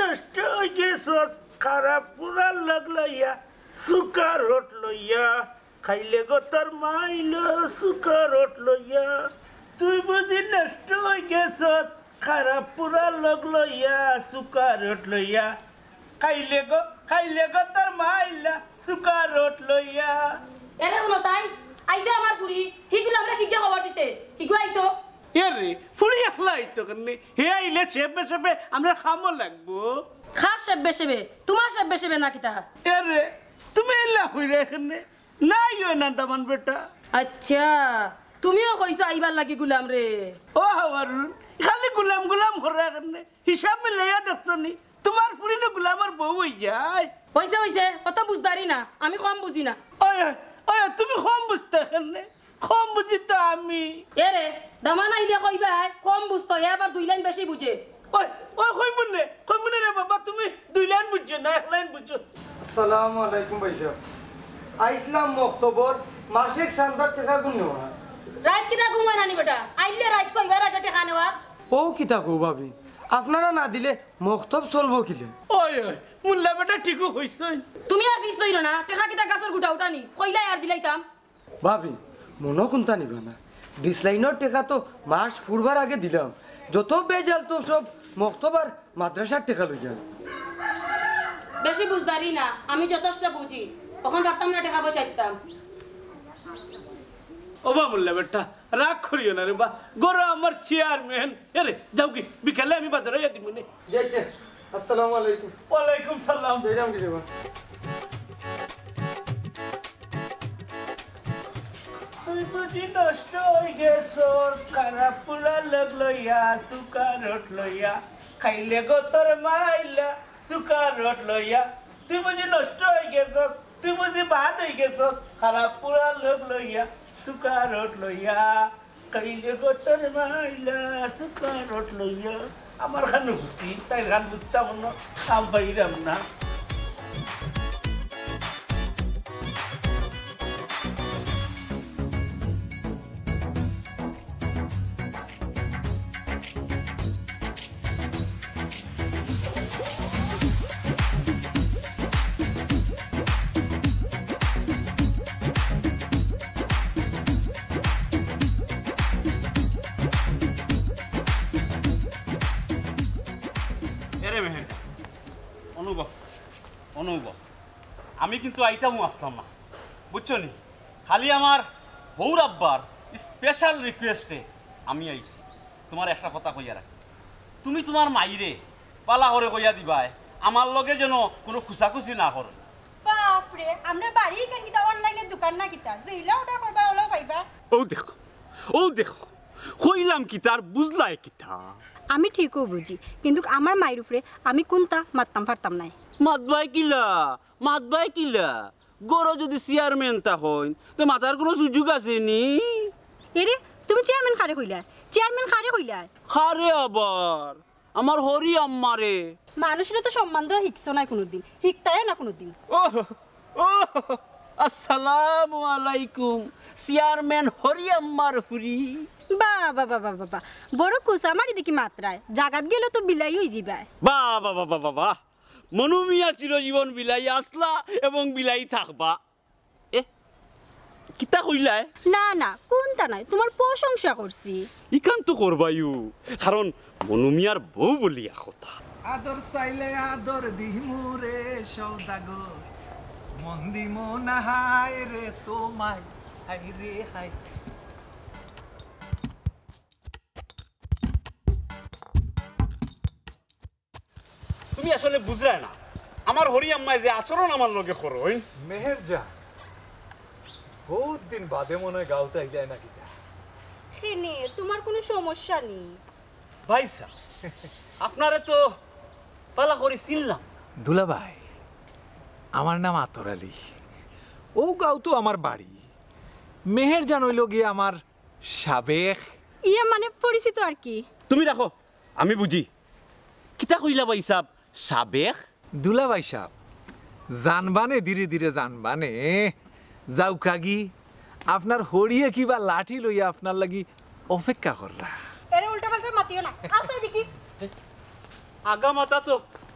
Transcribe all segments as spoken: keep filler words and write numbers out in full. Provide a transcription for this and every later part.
নষ্ট অই গেছস খারাপ পুরার লগ লইয়া, সুকার রোট লইয়া, খাইলে গো তোর মাইল সুকার রোট লইয়া। তুই বুঝি নষ্ট অই গেছস খারাপ পুরার লগ লইয়া, সুকার রোট লইয়া, খাইলে গো, খাইলে গো তোর মাইল সুকার রোট লইয়া। এরে হুনো চাই, আইতো আমার ফুরি, হিগুলো আমরা কিগিয়ে খবর দিছে, হিগু আইতো। এরে, ফুরি একলা আইতো কেনে? হে আইলে সেবে সেবে আমরা খামো লাগবো। খার সেবে সেবে, তোমার সেবে সেবে না কিতা? এরে, তুমি এলা কইরা এখানে? নাই অয় না দামান বেটা। আচ্ছা, তুমিও কইছো আইবার লাগি গুলাম রে। ও হাওয়ারুন, খালি গুলাম গুলাম করা এখানে। হিসাব মিলাইয়া দেখছো নি? তোমার ফুরি নু গুলামর বউ অই যায়। অইছে, অইছে, অত বুঝদারি না, আমি কম বুঝি না। ওই, ওই, ওই, তুমি কম বুঝতে কেনে? কম বুঝি তো আমি। এরে, দামান আইলে কইবায়, কম বুঝতো, এ আবার দুই লাইন বেশি বুঝে। ওই, ওই, কইমু নে, কইমু নে রে বাবা, তুমি দুই লাইন বুঝছো না, এক লাইন বুঝছো। আসসালামু আলাইকুম ভাইসাব। আইছলাম মক্তবর মাসিক চান্দার টেকা গুন নেওয়া। রাইত কিতা ঘুমায় না নি বেটা? আইলে রাইত কইবার আগে টেকা নেওয়া। ও কিতা কও ভাবি, আপনারা না দিলে মক্তব চলবো কিলা? ওই, ওই, মোল্লা বেটা ঠিকউ কইছইন। তুমি আর ফিস লইরো না, টেকা কিতা গাছর গুটা উঠানি, কইলাই আর দিলাইতাম। ভাবি, মনো কুন্তা নিবা না, ডিসলাইনর টেকা তো মাস ফুরবার আগে দিলাম, যত বেজাল তো সব মক্তব আর মাদ্রাসার টেকা লইয়া। বেশি বুঝদারি না, আমি যথেষ্ট বুঝি, অখন পারতাম না টেকা পয়সা দিতাম। ওবা মোল্লা বেটা, রাগ করিও না রে বা, ঘরো আমার চেয়ারম্যান। এরে, যাও কি, বিকালে আমি বাজারো আইয়া দিমু নে। যাইতে। আসসালামু আলাইকুম। ওয়ালাইকুম সালাম। যাইলাম কি যাবা? তুই বুঝি নষ্ট অই গেছস, খারাপ পুরা লগ লইয়া, সুকার রোট লইয়া, খাইলে গো তোর মাইলা, সুকার রোট লইয়া। তুই বুঝি নষ্ট অই গেছস, তুই বুঝি বাদ অই গেছস, খারাপ পুরা লগ লইয়া, সুকার রোট লইয়া। খাইলে গো তোর মাইলা, সুকার রোট লইয়া। আমার খান বুঝছি, তাই খান বুঝতাম না, কাম পাইলাম না। এরে মেহের, অনুভব, অনুভব, আমি কিন্তু আইতামও আসলাম না, বুঝছো নি? খালি আমার হউর আব্বার স্পেশাল রিকোয়েস্টে আমি আইছি। তোমার একটা কথা কইয়া রাখি, তুমি তোমার মাইরে পালা করে কইয়া দিবায়, আমার লগে যেন কোনো খুচাখুচি না করে। বাপরে, আমরার বাড়ি ইখান কিতা অনলাইনের দোকান না কিতা? যেইলা অর্ডার করবা, ওলাও পাইবা। ও দেখো, ও দেখো, কইলাম কিতা আর বুঝলায় কিতা? আমি ঠিকউ বুঝি, কিন্তু আমার মাইর উপরে আমি কুন্তা মাততাম পারতাম নায়। মাতবায় কিলা? মাতবায় কিলা? ঘরো যদি চেয়ারম্যান থাকইন, তে মাতার কোনো সুযোগ আছে নি? এরে, তুমি চেয়ারম্যান কারে কইলায়? চেয়ারম্যান কারে কইলায়? কারে আবার? আমার হরি আম্মারে। মানুষরে তো সম্মান দেওয়া হিকছো নায় কুনুদিন, হিকতায়ও না কুনুদিন। ওহ, ওহ, আসসালামু আলাইকুম, চেয়ারম্যান হরি আম্মার ফুরি। বাহ, বাহ, বাহ, বাহ, বাহ, বাহ। বড় কুচা মারি দেখি মাতরায়, জাগাত গেলে তো বিলাই অইযিবায়। বাহ, বাহ, বাহ, বাহ, বাহ, বাহ। মনু মিয়া চিরজীবন বিলাই আছলা এবং বিলাই থাকবা। এ, কিতা কইলায়? না, না, কুন্তা নায়, তোমার প্রশংসা করছি। ইখান তো করবায়উ, কারণ মনু মিয়ার বউ বলিয়া কথা। আদর চাইলে আদর দিমু রে সওদাগর, মন দিমু না হায় রে তোমায়, হায় রে হায়। তুমি আসলে বুঝরায় না, আমার হরি আম্মায় যে আচরণ আমার লগে করইন। মেহেরজান, বহুত দিন বাদে মনে অয় গাউত আইলায় না কিতা? কেনে, তোমার কোনো সমস্যা নি? ভাইসাব, আপনারে তো ভালা করি চিনলাম। দুলাভাই, আমার নাম আতর আলী। অউ গাউত আমার বাড়ি। মেহেরজান অইলো গিয়া আমার সাবেক। ইয়ে মানে পরিচিত আর কি। তুমি রাখো, আমি বুঝি। কিতা কইলা ভাইসাব, সাবেক? দুলাভাইসাব, জানবানে, ধীরে ধীরে জানবানে। যাউক্কাগি, আপনার হরিয়ে কিবা লাঠি লইয়া আপনার লাগি অপেক্ষা কররা। এরে উল্টা পাল্টা মাতিও না। আও চাই দেখি। আগা মাথা তো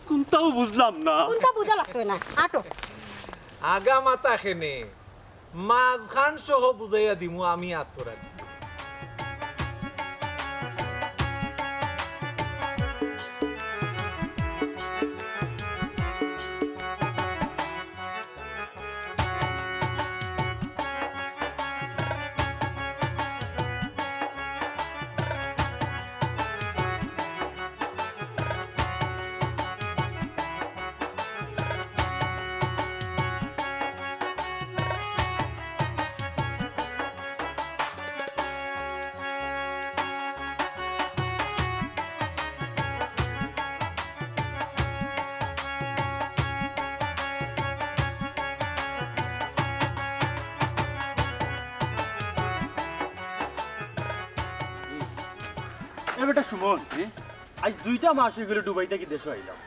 কুনটাও বুঝলাম না। কুনটা বুঝা লাগতো না, আটো। আগা মাথা খেনে, মাঝখান সহ বুঝাইয়া দিমু আমি আত্মরাগ। এ বেটা সুমন, এ? আজ দুইটা মাস অই গেল দুবাই থাকি দেশো আইলাম।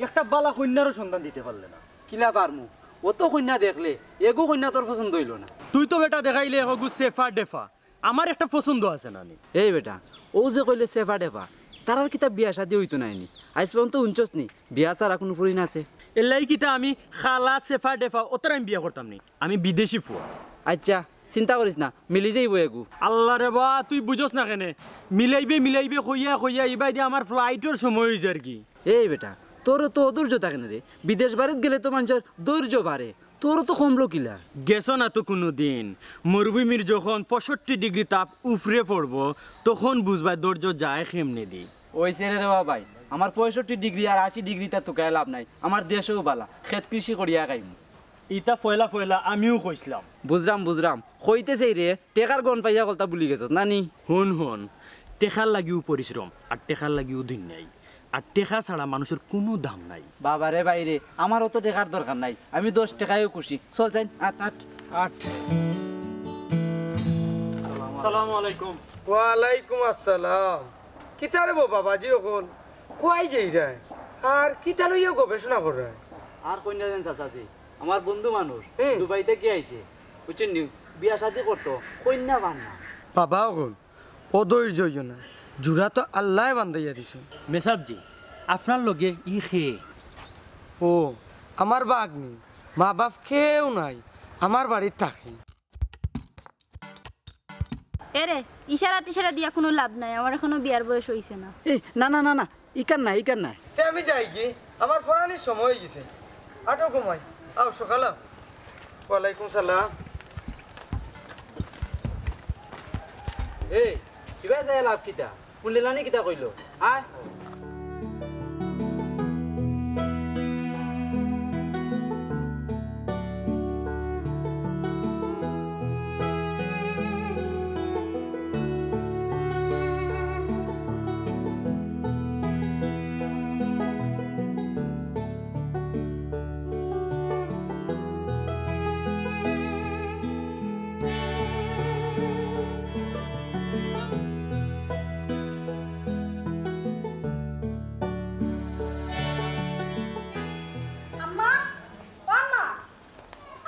একটা বালা কইন্যারও সন্ধান দিতে পারলে না। কিলা পারমু? অত কইন্যা দেখলে, এগু কইন্যা তোর পছন্দ অইলো না। তুই তো বেটা দেখাইলে এগু সেফা ডেফা। আমার একটা পছন্দ আছে না নি? এই বেটা, অউ যে কইলে সেফা ডেফা, তারার কিতা বিয়া শাদি অইতো নায় নি? আইজ পর্যন্ত হুনছস নি, বিয়া ছাড়া কুনু ফুরিন আছে? এরলাগি কিতা আমি খালা সেফা ডেফা, অতারে আমি বিয়া করতাম নি? আমি বিদেশি ফুয়া। আইচ্ছা, চিন্তা করিস না, মিলি যাইবো এগু। আল্লারে বা, তুই বুঝস না কেনে? মিলাইবে, মিলাইবে কইয়া কইয়া ইবায়দি আমার flight-অর সময় অই যারগি। এই বেটা, তোরও তো অধৈর্য থাকে না রে। বিদেশ বাড়িত গেলে তো মানষর ধৈর্য বাড়ে, তোরও তো কমলো কিলা? গেছো না তো কুনুদিন। মরুভূমির যখন পঁয়ষট্টি ডিগ্রি তাপ উপরে পড়বো, তখন বুঝবায় ধৈর্য যায় কেমনেদি। অইছে রে, রে বাবাই, আমার পঁয়ষট্টি ডিগ্রি আর আশি ডিগ্রি তাপ তুকাইয়া লাভ নাই। আমার দেশও বালা, খেত কৃষি করিয়া খাইমু। ইতা পয়লা পয়লা আমিও কইছলাম। বুঝরাম, বুঝরাম। কইতেছি রে, টেকার গন পাইয়া কলতা ভুলি গেছস, না নি? হুন, হুন, টেকার লাগিউ পরিশ্রম, আর টেকার লাগিউ দুনিয়াই, আর টেকা ছাড়া মানুষর কুনু দাম নাই। বাবা রে বাইরে, আমারও তো টেকার দরকার নাই, আমি দশ টেকায়ও খুশি। চল যাই, আট, আট। আট। সালামু আলাইকুম। ওয়ালাইকুম আসসালাম। কিতা রে বো বাবাজি অখন? কুয়াই যাইরায়? আর কিতা লইয়া গবেষণা কররায়? আর কইন্যা যেন চাচাজি, আমার বন্ধু মানুষ, হুম। দুবাই থাকি আইছে, বুঝছইন নি? বিয়া শাদি করতো, কইন্যা পার না। বাবা অখন, অধৈর্য অইও না, জুড়া তো আল্লায় বান্ধাইয়া দিছইন। মেসাবজি, আপনার লগে ই কে? ও, আমার ভাগ্নি, মা বাপ কেউ নাই, আমার বাড়িত থাকে। এরে, ইশারা টিশারা দিয়া কুনু লাভ নাই, আমার অখনো বিয়ার বয়স অইছে না। এই, না, না, না, না, ইখান না, ইখান না। তে আমি যাইগি, আমার পড়ানির সময় অই গেছে। আটো ঘুমাই, আও সকাল আও। ওয়ালাইকুম সালাম। এই, কিবা যায় লাভ কিতা? কুন লেলানি কিতা কইলো? আয়। আম্মা, ও আম্মা,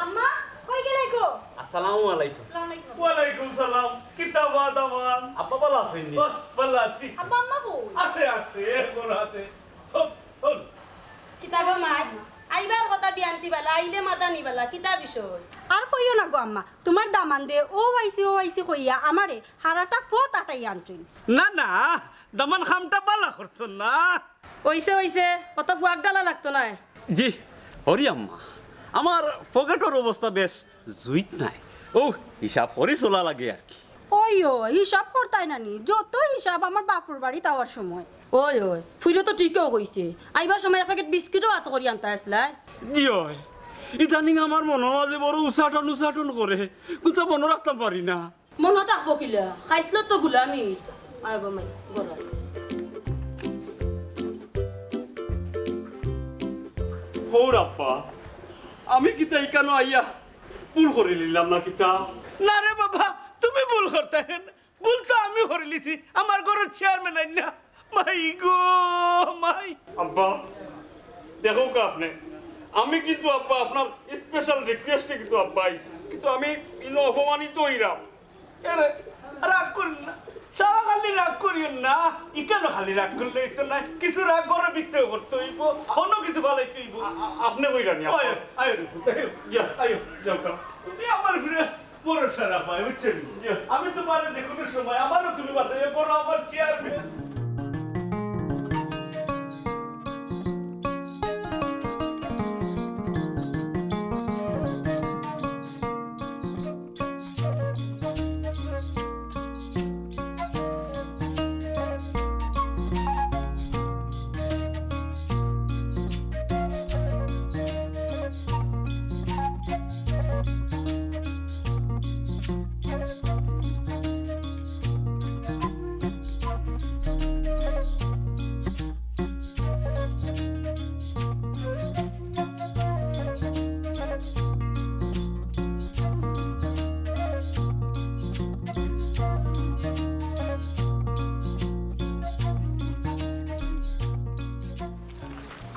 আম্মা, কই গেলায় গো? আসসালামু আলাইকুম। আসসালামু আলাইকুম। ওয়ালাইকুম সালাম। কিতা বা দামান? আব্বা ভালা আছইন নি? ও, ভালা আছি। আব্বা, আম্মা কই? আছে, আছে, ঘরো আছে। হন, হন। কিতা গো মাই? আইবার কথা বিয়ান্তি বালা, আইলে মাতানি বালা, কিতা বিষয়? আর কইও না গো আম্মা, তুমার দামান্দে অউ আইছি, অউ আইছি কইয়া আমারে হারাটা ফত আটাইয়া আনছইন। না, না, দামান কামটা বালা করছইন না। অইছে, অইছে, অত ফুয়াক ডালা লাগতো নায়। জি, হরি আম্মা, আমার পকেটর অবস্থা বেশ জুইত নাই। অউ হিসাব করি চলা লাগে আর কি। অয়, অয়, হিসাব করতায় না নি? যত হিসাব আমার বাপর বাড়িত আওয়ার সময়। অয়, অয়, ফুইনে তো ঠিকউ কইছে। আইবার সময় এক প্যাকেট বিস্কিটও আতো করি আনতা আছলায়। জি অয়, ইদানিং আমার মনর মাঝে বড় উচাটন উচাটন করে, কুনতা মনো রাখতাম পারি না। মনো থাকবো কিলা? খাইছলত তো গুলামি। আয় গো মাই, ঘরো আয়। হউর আব্বা, আমি কিতা ইখানো আইয়া ভুল করিলিলাম না কিতা? না রে বাবা, তুমি ভুল করতায় না। ভুল তো আমি করিলিছি, আমার ঘরর চেয়ারম্যান আইন না। মাই গো, মাই। আব্বা, দেখউক্কা আপনে, আমি কিন্তু আব্বা আপনার special request-এ কিন্তু আব্বা আইছি, কিন্তু আমি ইনো অপমানিত অইরাম। এরে, রাগ করিও না। সারা খালি রাগ করিও না। ইখানো খালি রাগ করলে অইতো নায়, কিছু রাগ ঘরর ভিতরেও করতে অইবো, অন্য কিছু ফালাইতে অইবো। আ-, আ-, আপনে কইরা নি, আয়, আয়, আয়, আয়, ইয়া, আয়, যাও, যাও। তুমি আমার উপরে ভরসা রাখবায়, বুঝছো নি? ইয়া। আমি তুমারে যে কুনু সময় আমারও তুমি বাঁচাইয়া করো আমার চেয়ারম্যান।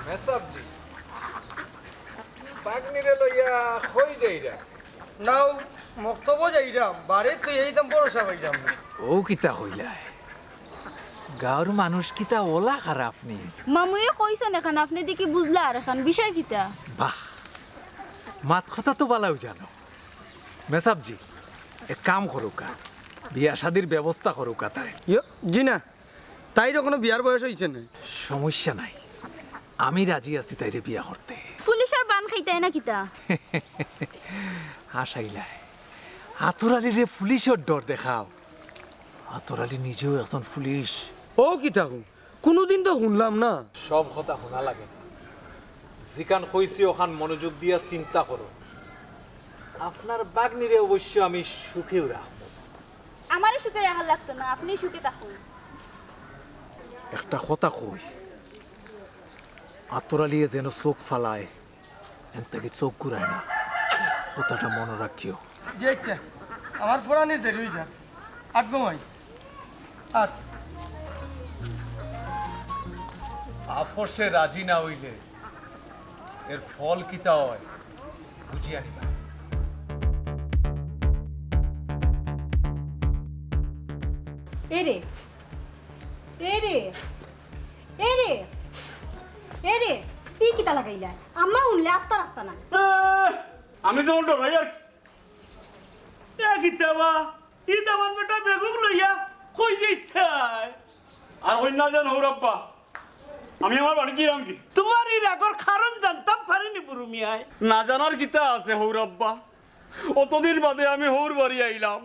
মেসাবজি, বাগনিরে লইয়া কই যাইরা? নাও, মক্তবো যাইরাম, বাড়িত তো এইতাম ভরসা পাইরাম না। ও কিতা কইলায়? গাঁওর মানুষ কিতা ওলা খারাপ নি? মামুয়ে কইছইন এখান, আপনে দেখি বুঝলা আর এখান, বিষয় কিতা? বাহ, মাত কথা তো বালাউ জানো। মেসাবজি, এক কাম করুক্কা, বিয়া শাদির ব্যবস্থা করুক্কা তাই। ইয়ো, জি না, তাইর অখনো বিয়ার বয়স অইছে না। সমস্যা নাই, আমি রাজি আছি তাইরে বিয়া করতে। পুলিশর বান খাইতায় না কিতা? হাসাইলায়। আতর আলীরে পুলিশর ডর দেখাও। আতর আলী নিজেও একজন পুলিশ। ও কিতা কও? কুনুদিন তো হুনলাম না। সব কথা হুনা লাগে না। যেখান কইছি অখান মনোযোগ দিয়া চিন্তা করো। আপনার বাগনিরে অবশ্য আমি সুখেউ রাখমু। আমারে সুখে রাখা লাগতো না, আপনে সুখে থাকইন। একটা কথা কই, আতর আলীয়ে যেন চউখ ফালায়, এন থাকি চউখ ঘুরায় না। কথাটা মনো রাখিও। জি আচ্ছা, আমার পড়ানির দেরি অই যার। আট গো মাই, আট। আপসে রাজি না অইলে এর ফল কিতা অয় বুঝিয়া নিবা। এরে, এরে, এরে, এরে, ই কিতা লাগাইলা? আম্মা হুনলে আস্তা রাখতা না। এ, আমি তো ডরাই আর। এ কিতা বা? ই দামান বেটা বেগুক লইয়া কই যাইতায়? আর কইন না যেন হউর আব্বা, আমি আমার বাড়িত যাইরাম গি। তুমার ই রাগর কারণ জানতাম পারিনি বুরু মিয়ায়। না জানার কিতা আছে হউর আব্বা? অতদিন বাদে আমি হউর বাড়ি আইলাম,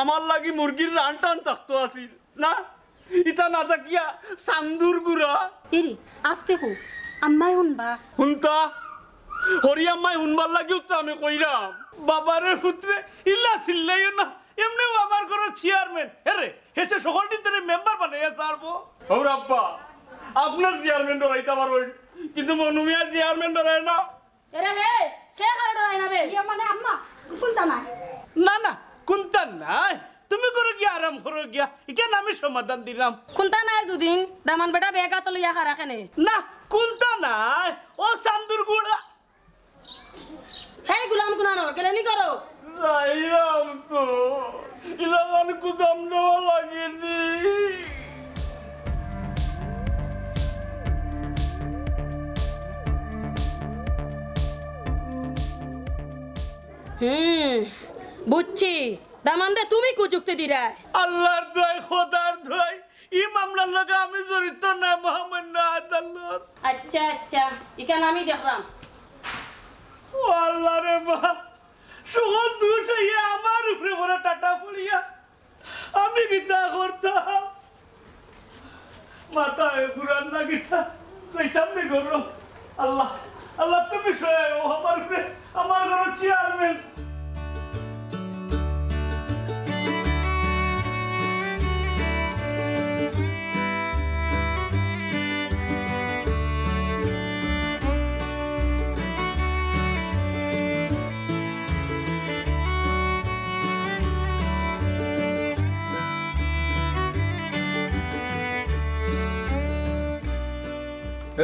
আমার লাগি মুরগির রান টান থাকতো আছিল না? ইতা না থাকিয়া চান্দুর গুড়া। এরে, আস্তে কও, আম্মায় হুনবা। হুনতা? হরি আম্মায় হুনবার লাগিউ তো আমি কইরাম। বাবারে পুতরে, ইলা চিল্লাইও না। এমনেউ আমার ঘরর চেয়ারম্যান। হেরে, হেষে হকলটির তরে মেম্বার বানাইয়া ছাড়বো। হউর আব্বা, আপনে চেয়ারম্যান ডরাইতা পারইন, কিন্তু মনু মিয়া চেয়ারম্যান ডরায় না। এরে হে, কে কারে ডরায় না বে? ইয়া মানে আম্মা, কুন্তা নাই। না, না, কুন্তা নাই। তুমি করো গিয়া, আরাম করো গিয়া। ইখান আমি সমাধান দিরাম। কুন্তা নাই যুদিন, দামান বেটা বেগ আতো লইয়া খাড়া কেনে? না, কুন্তা নাই। ও চান্দুর গুড়া। হে গুলাম কুনানোর, গেলেনি করো। যাইরাম তো। ইলাখান কুদাম দেওয়া লাগেনি। হুম, বুঝছি। দামানরে তুমি কুযুক্তি দিরায়। আল্লার দোয়াই, খোদার দোয়াই, ই মামলার লগে আমি জড়িত না, মহামান্য আদালত। আচ্ছা, আচ্ছা, ইখান আমি দেখরাম। ও আল্লা রে বা, সকল দুষ অইয়া আমার উপরে পড়ে টাটা পড়িয়া আমি কিতা করতাম? মাথায় ঘুরার না কিতা? যাইতাম নি ঘরো। আল্লা, আল্লা, তুমি সহায় অও আমার উপরে, আমার ঘরর চেয়ারম্যান।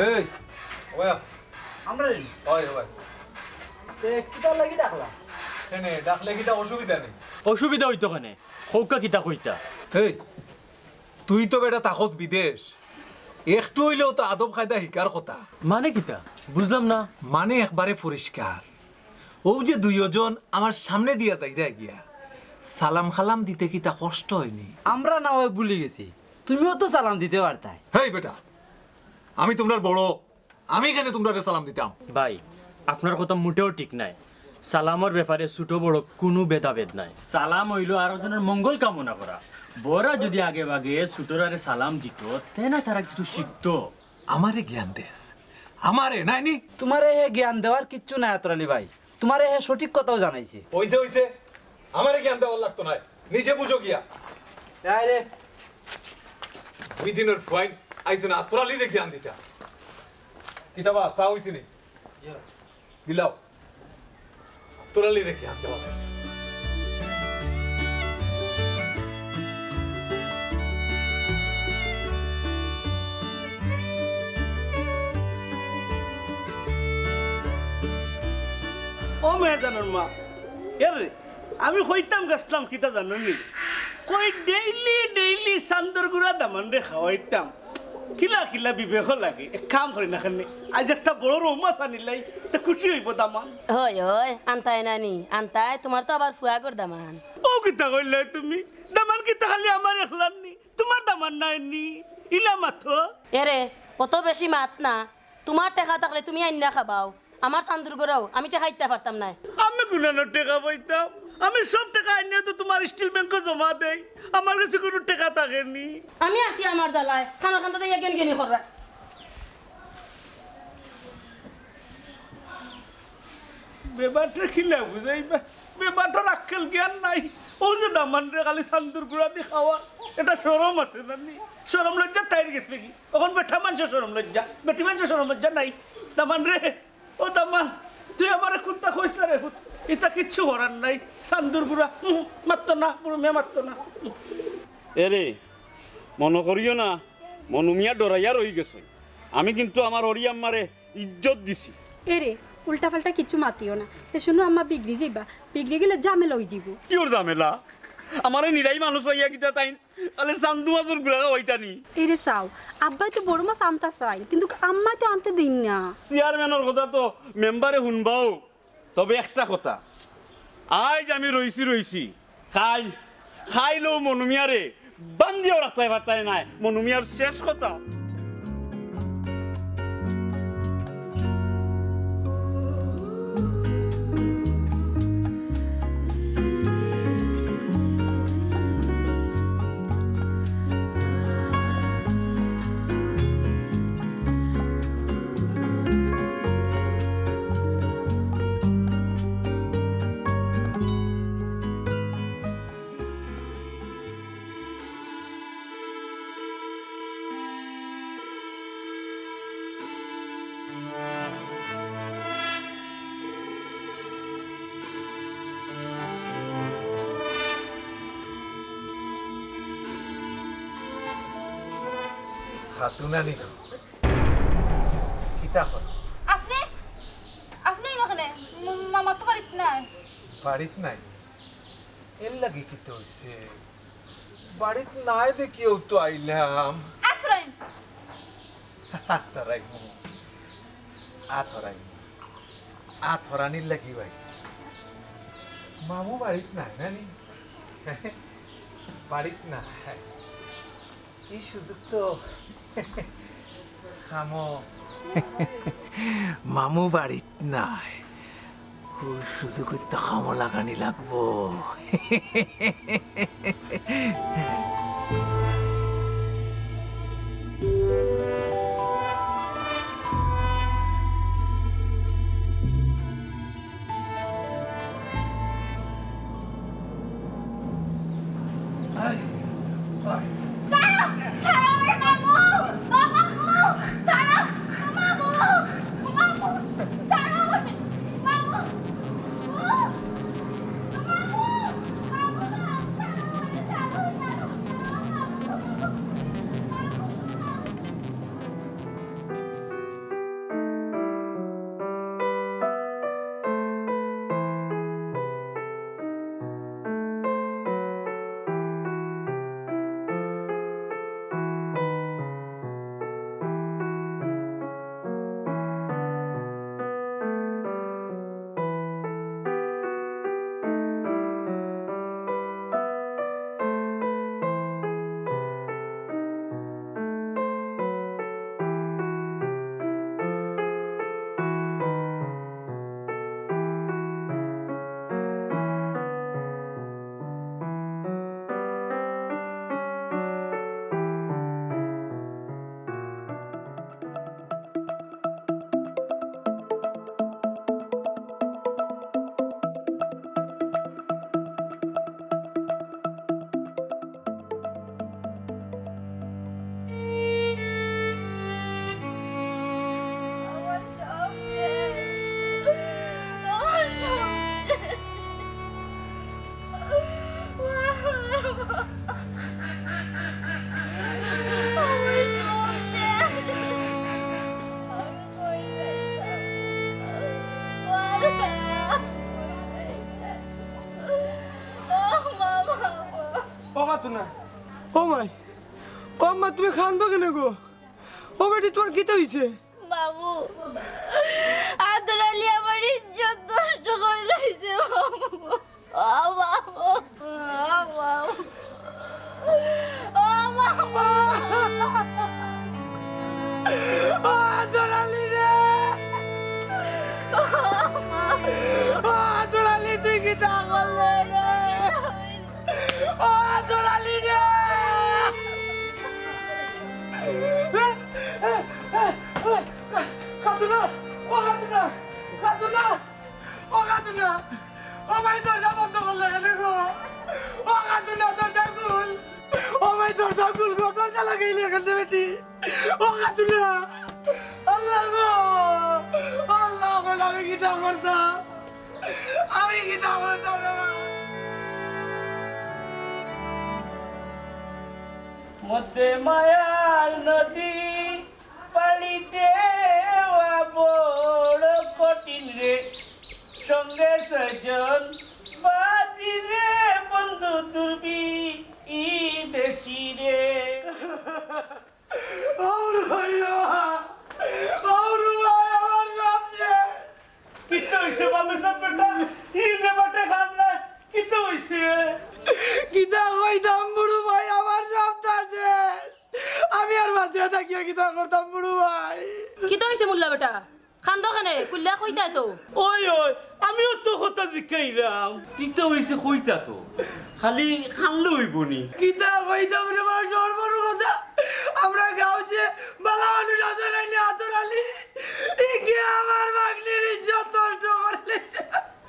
এই, ওয়া। আমরা নি? ওই, ওই। তে কিতা লাগি ডাকলা? কেনে, ডাকলে কিতা অসুবিধা নি? অসুবিধা অইতো কেনে? কউক্কা কিতা কইতা? এই, তুই তো বেটা থাকস বিদেশ, একটু অইলেও তো আদব কায়দা হিকার কথা। মানে কিতা? বুঝলাম না। মানে একবারে পরিষ্কার, অউ যে দুইওজন আমার সামনে দিয়া যাইরা গিয়া, সালাম কালাম দিতে কিতা কষ্ট অয়নি? আমরা না অয় ভুলি গেছি, তুমিও তো সালাম দিতে পারতায়। হেই বেটা, আমি তুমরার বড়, আমি কেনে তুমরারে সালাম দিতাম? ভাই, আপনার কথা মোটেও ঠিক নায়। সালামর ব্যাপারে ছোট বড় কুনু ভেদাভেদ নাই। সালাম অইলো আরকজনর মঙ্গল কামনা করা। বড়রা যুদি আগে ভাগে ছোটরারে সালাম দিতো, তে না তারা কিছু শিখতো। আমারে জ্ঞান দেস? আমারে, নায়নি? তুমারে হে জ্ঞান দেওয়ার কিচ্ছু নাই আতর আলী ভাই, তুমারে হে সঠিক কথাউ জানাইছে। অইছে, অইছে, আমারে জ্ঞান দেওয়ার লাগতো নায়, নিজে বুঝো গিয়া। আয় রে। দুই দিনর ফুয়াইন আইছইন আতর আলীরে জ্ঞান দিতা। কিতা বা, চা অইছেনি? বিলাও। আতর আলীরে জ্ঞান দেওয়ার লাগতো। ও মেজানুর মা, এরে, আমি কইতাম গেছলাম কিতা জানোনি? কই ডেইলি ডেইলি চান্দর গুড়া দামানরে খাওয়াইতাম। কিলা কিলা বিবেকও লাগে। এক কাম করি না কেনে, আইজ একটা বড় রউ মাছ আনিলাই, তে খুশি অইবো দামান। অয়, অয়, আনতায় নানি, আনতায়, তুমার তো আবার ফুয়াগর দামান। ও কিতা কইলায় তুমি? দামান কিতা খালি আমার একলার নি? তুমার দামান নায়নি? ইলা মাতো। এরে, অত বেশি মাত না। তুমার টেকা থাকলে তুমি আইন্না খাবাও। আমার চান্দুর ঘরও আমি টেকা দিতা পারতাম নায়। আমি কুনানো টেকা পাইতাম? আমি সব টেকা আইন্না তো তুমার স্টিল ব্যাংকো জমা দেই। আমার গেছে কুনু টেকা থাকেনি। আমি আছি আমার জ্বালায়, খানা খান্দা তাই জ্ঞান জ্ঞানি কররা। বেবাটরে কিলা বুঝাইবা? বেবাটর আক্কেল জ্ঞান নাই। অউ যে দামানরে খালি চান্দুর গুড়া দি খাওয়া, এটা শরম আছে না নি? শরম লজ্জা তাইর গেছে কি? অখন বেটা মানষর শরম লজ্জা, বেটি মানষর শরম লজ্জা নাই। দামানরে, ও দামান, তুই আমারে কুন্তা কইস না রে পুত, ইতা কিচ্ছু করার নাই। চান্দুর গুড়া, হুম, মাততো না, বুড়ো মিয়া মাততো না। এরে, মনো করিও না, মনু মিয়া ডরাইয়া রইগেছে। আমি কিন্তু আমার হরি আম্মারে ইজ্জত দিছি। এরে, উল্টাপাল্টা কিচ্ছু মাতিও না। এ হুনো আম্মা, বিগড়ি যাইবা, বিগড়ি গেলে ঝামেলা অইযিবো। কিওর ঝামেলা? আমারে নিরাই মানুষ পাইয়া কিতা তাইন খালি চান্দু মাছর গুড়া খাওয়াইতা নি? এরে চাও, আব্বায় তো বড় মাছ আনতা চাইন, কিন্তু আম্মায় তো আনতে দেইন না। চেয়ারম্যানর কথা তো মেম্বারে হুনবাউ। তবে একটা কথা, আইজ আমি রইছি রইছি, কাইল, কাইল অউ মনু মিয়ারে বান্দিয়াও রাখতায় পারতায় নায়। মনু মিয়ার শেষ কথা। খাতুন আনি গো। কিতা কর? আপনে? আপনে ইনো কেনে? ম-, মামা তো বাড়িত নাই। বাড়িত নাই? এর লাগি কিতা অইছে? বাড়িত নাই দেখিয়াউ তো আইলাম। আত হরাইন। আত হরাইমু। আত হরাইমু। আত হরানির লাগি আইছি। মামু বাড়িত নাই, নানি? বাড়িত নাই। ই সুযোগ তো কামো। মামু বাড়িত নাই, অউ সুযোগ তো কামো লাগানি লাগবো। ও আম্মা, তুমি কান্দো কেনে গো? ও বেটি, তুমার কিতা অইছে? বাবু, আতর আলী আমার ইজ্জত নষ্ট করি লাইছে বাবু। ও বাবু, ও বাবু, ও বাবু। ও আতর আলী রে! ও আতর আলী, তুই কিতা করলে রে? ও আতর আলী রে! খাতুনা! ও খাতুনা! খাতুনা! ও খাতুনা! ও ভাই, দরজা বন্ধ করলে কেনে গো? ও খাতুনা, দরজা খুল! ও ভাই, দরজা খুল গো, দরজা লাগাইলে কেনে বেটি? ও খাতুনা! আল্লাহ গো! আল্লাহ গো, আমি কিতা করতাম? আমি কিতা করতাম রে মা? মধ্যে মায়ার নদী পাড়ি দেওয়া বড় কঠিন রে, সঙ্গে সজন বাদি রে, বন্ধু দুর্বি ই দেশি রে। ওরে ভাই, ওরে ভাই, আমার সব শেষ। কিতা অইছে বাপে সব বেটা? এই যে বাটে খান না, কিতা অইছে? কিতা কইতাম বুড়ু ভাই, আমার সব তার শেষ। আমি আর বাঁচিয়া থাকিয়া কিতা করতাম বুড়ু ভাই? কিতা অইছে মুল্লা বেটা? কান্দো কেনে? খুলিয়া কইতায় তো। ওই, ওই, আমিও তো কথা জিকাইরাম। কিতা অইছে কইতা তো। খালি কানলে অইবো নি। কিতা কইতাম রে বা, সর্বর কথা। আমরা গাঁওত যে বালা মানুষ আছে নায় নি, আতর আলী। ই কি আমার ভাগ্নির ইজ্জত নষ্ট করিলিছে।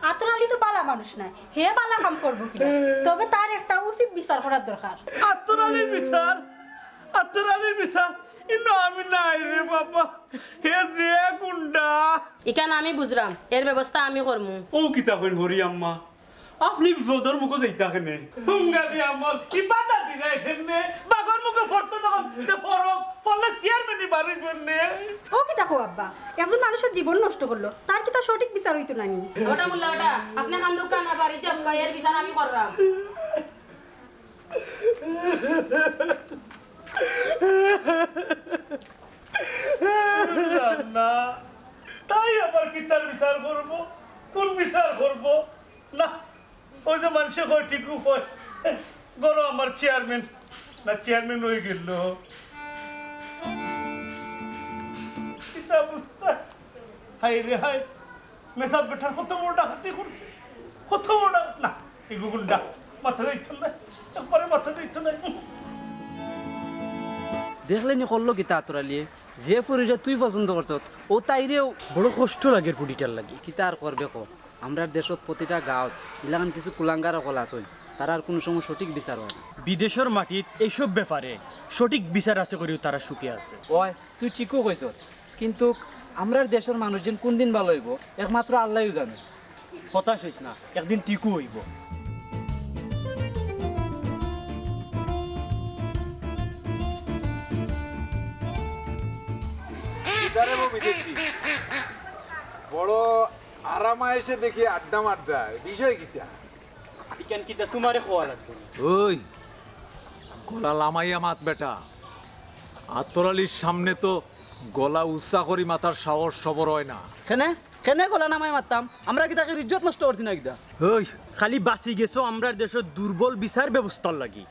আতর আলী তো বালা মানুষ নায়, হে বালা কাম করবো কিনা? তবে তার একটা উচিত বিচার করার দরকার। আতর আলীর বিচার? আতর আলীর বিচার? ইনো আমি নাই রে বাবা, হে যে গুন্ডা। ইখান আমি বুঝরাম, এর ব্যবস্থা আমি করমু। ও কিতা কইন হরি আম্মা, আপনে বিপদর মুখো যাইতা কেনে? হুঙ্গা দি আমল, ইবাদত দিরা এখানে, বাঘর মুখে পড়তো তখন, তে পড়ো, পড়লে চেয়ারম্যানই বাড়ি করনে। ও কিতা কও আব্বা, একজন মানুষর জীবন নষ্ট করলো, তার কিতা সঠিক বিচার অইতো না নি? ওটা মুল্লা ওটা, আপনে কান্দুক্কা না বাড়ি যাউক্কা, এর বিচার আমি কররাম। বুঝলাম না, তাই আবার কিতার বিচার করবো? কোন বিচার করবো? না, ওই যে মানষে কয়, টিকু কয়, ঘরো আমার চেয়ারম্যান, না চেয়ারম্যান অই গেল। কিতা বুঝতা? হায় রে হায়, মেসাব বেটার কত বড় ডাকাতি করছে, কত বড় ডাকাত। না, এগু গুন্ডা, মাথা দিত না, একবারে মাথা দিত না। দেখলে নি করলো কিতা আতর আলীয়ে? যে ফুরিরে তুই পছন্দ করছত, ও তাইরেও। বড় কষ্ট লাগের ফুরিটার লাগি। কিতা আর করবে ক? আমরার দেশত প্রতিটা গাঁওত ইলাখান কিছু কুলাঙ্গার অকল আছইন, তারার কুনু সময় সঠিক বিচার অয় না। বিদেশর মাটিত এইসব ব্যাপারে সঠিক বিচার আছে করিও তারা সুখে আছে। অয়, তুই ঠিকউ কইছস, কিন্তুক আমরার দেশর মানুষ যেন কুনদিন ভালা অইবো, একমাত্র আল্লায়উ জানে। হতাশ অইস না, একদিন ঠিকউ অইবো। কিতারে বো বিদেশি? বড় আরাম আয়েশে দেখি আড্ডা মারতায়, বিষয় কিতা? ইখান কিতা তুমারে কওয়া লাগবো না? ওই, গলা লামাইয়া মাত বেটা। আতর আলীর সামনে তো গলা উচা করি মাতার সাহস সবর অয় না। কেনে? কেনে গলা নামাই মাততাম? আমরা কিতা কেউর ইজ্জত নষ্ট করছি না কিতা? ওই, খালি বাঁচি গেছো আমরার দেশর দুর্বল বিচার ব্যবস্থার লাগি,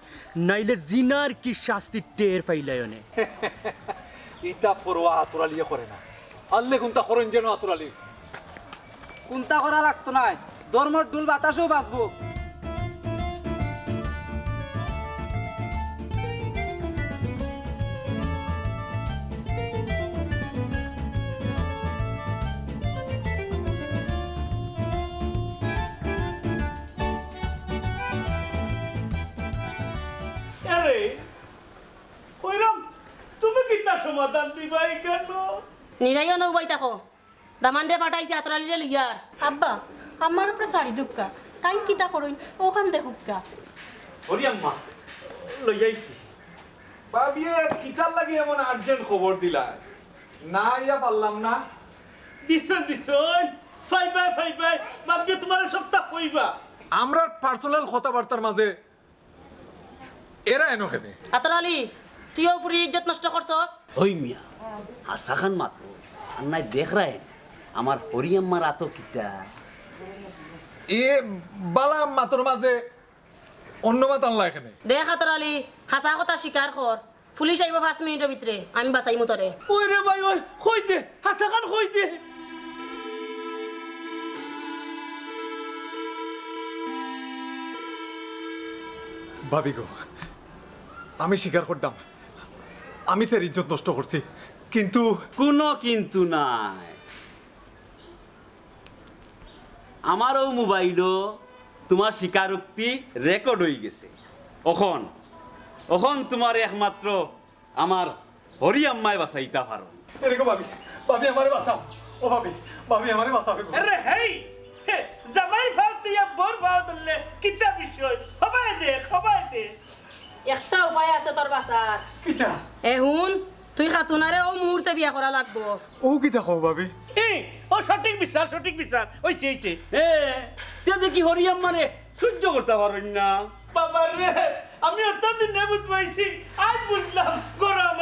নাইলে জিনার কি শাস্তি টের পাইলায় অনে। ইতা পরোয়া আতর আলীয়ে করে না। পারলে কুন্তা করইন যেন আতর আলীর। কুন্তা করা লাগতো নায়, ধর্মর ঢুল বাতাসেও বাজবো। আরে, কইরাম, তুমি কিতা সমাধান দিবায় কেনে? নিরাইও না উবাই থাকো। দামান্দরে পাঠাইছি আতর আলীরে লইয়ার। আব্বা, আমার উপরে ছাড়ি দেউক্কা। তাইন কিতা করইন, অখান দেখউক্কা। হরি আম্মা, লইয়াইছি। ভাবিয়ে, কিতার লাগি এমন urgent খবর দিলায়? না আইয়া পারলাম না। দিছইন, দিছইন। পাইবায়, পাইবায়। ভাবিয়ে তুমারে সবতা কইবা। আমরার personal কথাবার্তার মাঝে এরা এনো কেনে? আতর আলী, তুইও ফুরির ইজ্জত নষ্ট করছস। ওই মিয়া, হাছাখান মাতো। আর নাই দেখরায়, আমার হরি আম্মার আতো কিতা? এ বালা মাতর মাঝে অন্য মাত আনলা এখানে। দেখ আতর আলী, হাছা কথা স্বীকার কর। পুলিশ আইবো পাঁচ মিনিটর ভিতরে, আমি বাঁচাইমু তোরে। ওই রে ভাই, ওই, কই দে, হাছাখান কই দে। ভাবি গো, আমি স্বীকার করতাম, আমি তার ইজ্জত নষ্ট করছি, কিন্তু কুনু কিন্তু নাই। আমার অউ মোবাইলো তুমার স্বীকারোক্তি রেকর্ড অইগেছে। অখন, অখন তুমারে একমাত্র আমার হরি আম্মায় বাঁচাইতা পারইন। এরে গো ভাবি, ভাবি আমারে বাঁচাও, ও ভাবি, ভাবি আমারে বাঁচাও গো। আরে হেই, হে, জামাইর পাও তুই আর বউর পাও ধরলে কিতা বিষয়? হবায় দে, হবায় দে। একটা উপায় আছে তোর বাঁচার। কিতা? এ হুন, তুই খাতুনারে অউ মুহূর্তে বিয়া করা লাগবো। ও কিতা কও ভাবি? এ, ও সঠিক বিচার, সঠিক বিচার। অইছে, অইছে। এ, তে দেখি হরি আম্মারে সহ্য করতা পারইন না। বাবা রে, আমি অতদিন নেবুত পাইছি, আজ বুঝলাম গরম